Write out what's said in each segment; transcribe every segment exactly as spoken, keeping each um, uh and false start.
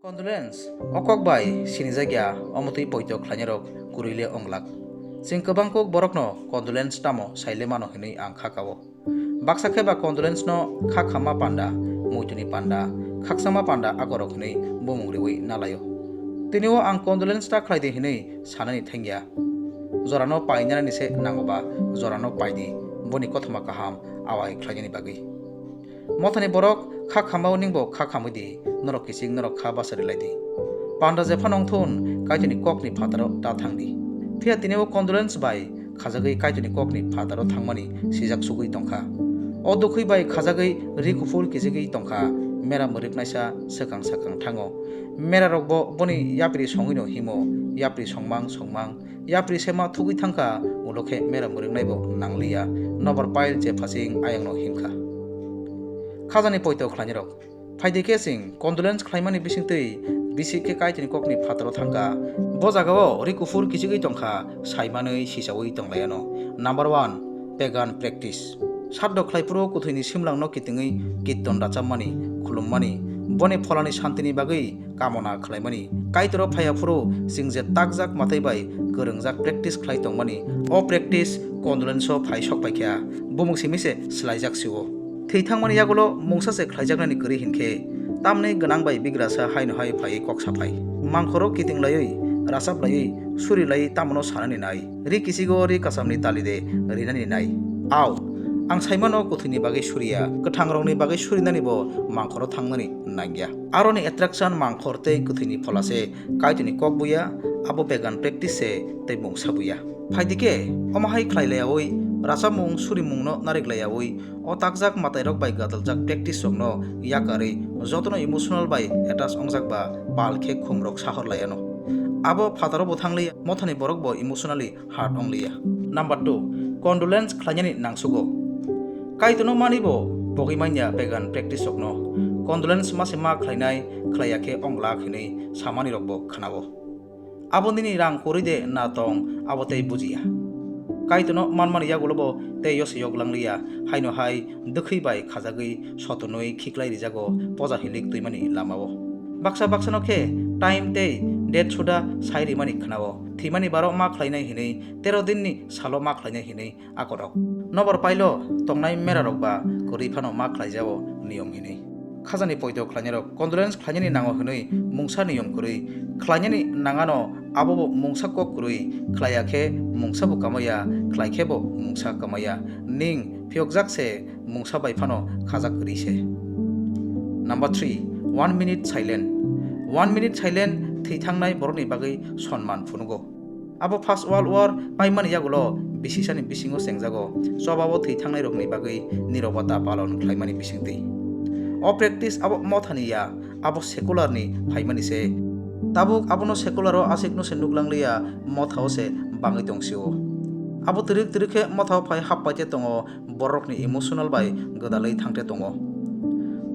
Condolence, o kok bai sinijak ya, omo twi poito khlainairok kwrwi le wng glak. Chwng kwbang kuk borokno condolence tamo sai le mano hwnwi ang kha kao. Baksa khe ba condolence no kha khamma panda, muituni panda, khakchangma panda akorok hwnwi bumung riwi nalaio. Tini o ang condolence ta khlai di hwnwi sanani thangya. Jorano painani se nango ba jorano pai di, boni kothoma kaham awai khlainani bagwi. Mothani borok kha khamao ningbo kha khamwi di, norok kiching norok kha basa rilai di. Panda jephano wngthun Kaitorni kokni phataro ta thang di. Phiya tini o condolence bai khajagwi Kaitorni kokni phataro thangmani sijak sugwi tongkha. O dukhui bai khajagwi ri kuphur kichigwi tongkha, mera mwrwknaisa swkang sakang thango. Merarokbo boni yapri songwino himo, yapri songmang songmang, yapri sema thugwi thangkha, ulo khe mera mwrwknaibo nangliya, nobar pile je phasing ayangno himkha. Khajani poito khlainirok. Phaidi khe chwng condolence khlaimani bisingtwi bisi khe Kaitorni kokni phataro thangkha. Bo jagao ri kuphur kichigwi tongkha, saimanwi sichaui tonglaiano. Number one, pagan practice. Sraddho khlaiphuru kwthwini simlangno kitingwi kirton rachapmani, khulummani, boni pholani santini bagwi kamona khlaimani. Kaitoro phaiya phuru chwng je takjak matai bai kwrwngjak practice khlai tongmani. O practice condolence o phai sok paikha, bumung simi se swlaijak sio. Thwi thangmani yagulo mungsa se khlaijaknani kwrwi hinkhe, tamni gwnang bai bigrasa haino hai phaiwi kok saphai. Mangkhoro kiting laiwi, rachap laiwi, suri laiwi tamono sanani nai. Ri kisigo ri kasamni tali de rinani nai. Au, ang saimano kwthwini bagwi suriya, kwthangrokni bagwi surinani bo mangkhoro thangnani nangya. Aroni attraction mangkhor tei kwthwini phola se Kaitorni kok buya, abo pagan practice se tei mungsa buya. Phaidi khe, omo hai khlai laiyaui, rachapmung surimungno narik laiyaui, o takjak matairok bai gadaljak practice rokno yakarwi jotono emotional bai attach wngjak ba pal khe khumrok sahor laiano. Abo phataro bo thangliya, mothani borok bo emotionally hard wngliya. Number two, condolence khlainani nangsugo. Kaitorno mani bo bogwi manya pagan practice rokno. Condolence ma se ma khlainai, khlaiya khe ong lak hinwi samani rok bo khnao. Abo nini rang kwrwi de na tong, abo tei bujiya. Kaitorno manmani yagulo bo tei yose yok langliya, haino hai dwkhwi bai khajagwi sotonwi khiklai rijago poja hilik twimani lamao. Baksa baksano khe time tei date suda sai rimani khnao. Thwimani baro ma khlainai hinwi, tero dinni salo ma khlainai hinwi akorok. Nobar pailo tongnai merarok ba kwrwi phano ma khlaijao niyom hinwi. Khajani poito khlainairok condolence khlainani nango hinwi mungsa niyom kwrwi khlainani nangano, abo bo mungsa kok kwrwi khlaiya khe mungsa bo kamaya, khlai khe bo mungsa kamaya. Ning phiyokjak se mungsa bai phano khajak kwrwi se. Number three, one minute silent. One minute silent thwi thangnai borokni bagwi sonman phunugo. Abo First World War paimani yagulo bisisani bisingo chengjago, chobao thwi thangnairokni bagwi nirobata palon khlaimani bisingtwi. O practice abo mothani ya, abo secular ni phaimani se. Tabuk abono secular o asikno se nuklangliya, mothao se bangwi tongsio. Abo twrwk twrwk khe mothao phai happai te tongo, borokni emotional bai gwdalwi thangte tongo.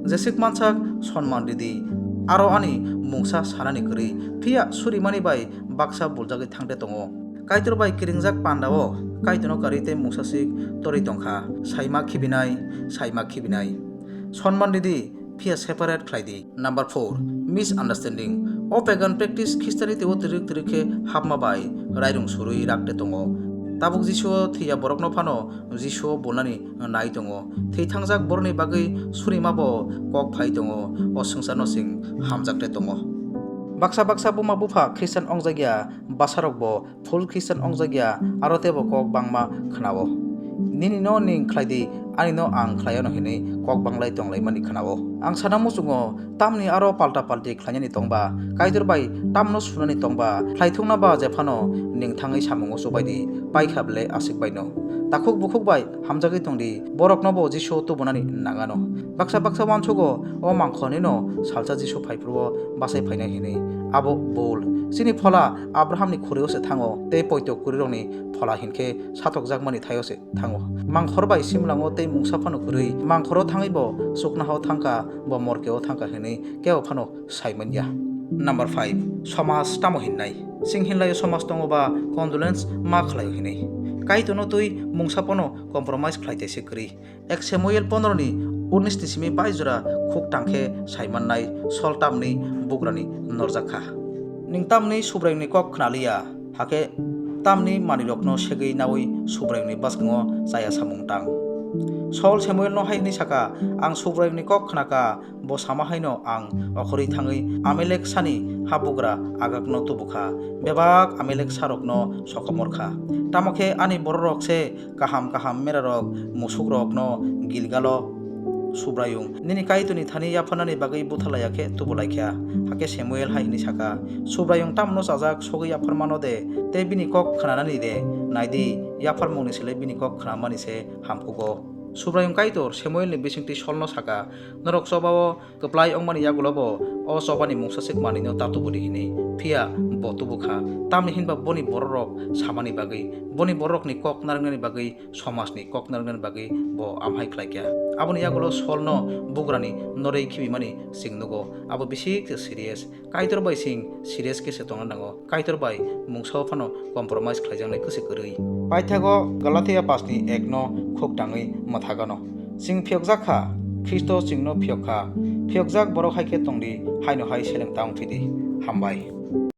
Jeswk mansak sonman ridi, aro ani mungsa sanani kwrwi, phiya surimani bai baksa buljagwi thangte tongo. Kaitor bai kiringjak pandao Kaitorno karwi tei mungsaswk torwi tongkha, saima khibinai, saima khibinai. Sonman ridi, phiya separate khlai di. Number four, misunderstanding. O pagan practice Khristianity o twrwk twrwk khe hapma bai rairung surwi rakte tongo. Tabuk Jisuo thwiya borokno phano Jisuo bulnani nai tongo. Thwi thangjak borokni bagwi surima bo kok phai tongo. O swngcharno chwng hamjakte tongo. Baksa baksa buma bupha Khristian ongjakya basarokbo full Christian ongjakya, aro teibo kok bangma khnao. Nini no ning khlai di, ani no ang khlai ano hinwi kok banglai tonglaimani khnao. Ang sana muchungo, tamni aro palta palti khlainani tongba, Kaitor bai tamno sunani tongba, khlai thungna ba jephano ning thangwi samungo chubai di, paikha ble aswk bai no. Takhuk bukhuk bai hamjagwi tong di, borokno bo Jisu tubunani nangano. Baksa baksa uansugo, o mangkhorni no salsa Jisu phai phuru o bachai phainai hinwi. Abo bul. Chini phola Abrahamni khuri o se thango, tei poito kwrwirokni phola hinkhe sathokjakmani thai o se thango. Mangkhor bai simlango tei mungsa phano kwrwi, mangkhoro thangwi bo chuknoha o thangkha, bo morke o thangkha hinwi kebo phano sai manya. Number five, somaj tamo hinnai? Chwng hinlaio somaj tongo ba condolence ma khlaio hinwi. Kaitorno twi mungsa phano compromise khlai taise kwrwi. Ek Samuel pondro ni Unis ni simi bai jora khuk tang khe sai mannai Sol tamni bugrani norjak kha. Ning tamni Subraiyungni kok khna liya, hakhe tamni manwirokno segwi naui Subraiyungni bwskango chaya samung tang. Sol Samuelno hai hwnwi saka, "Ang Subraiyungni kok khna kha, bo sama haino ang okhorwi thangwi Amelek sani habugra Agagno tubu kha, bebak Amelek sarokno sokomor kha. Tamo khe ani bororok se kaham kaham merarok, musukrokno Gilgalo Subraiyung nini Kaitorni thani yapharnani bagwi butharlaiya khe tubu lai kha." Hakhe Samuel hai hwnwi saka, "Subraiyung tamno chajak sogwi yapharmano de, tei bini kok khnanani de? Nai di, yapharmungni slai bini kok khnamani se hamkugo." Subraiyung Kaitor Samuelni bisingtwi Solno saka, "Norok choba-o kwplai wngmani yagulobo o chobani mungsaswk manwino ta tubu di," hwnwi. Phiya bo tubu kha, tamni hwnba boni bororok samani bagwi, boni bororokni kok narwknani bagwi, somajni kok narwknani bagwi bo amhai khlai kha. Aboni yagulo Solno bugrani norwi khibimani chwng nugo. Abo bisi khe serious. Kaitor bai chwng serious khe se tongna nango. Kaitor bai mungsa phano compromise khlaijaknai kwswk kwrwi. Paithago Galatia paanch ni ek no khuk tangwi mwthagano. Chwng phiyokjak kha, Khristo chwngno phiyok kha. Phiyokjak borok hai khe tong di, haino hai seleng ta wng phi di. Hambai.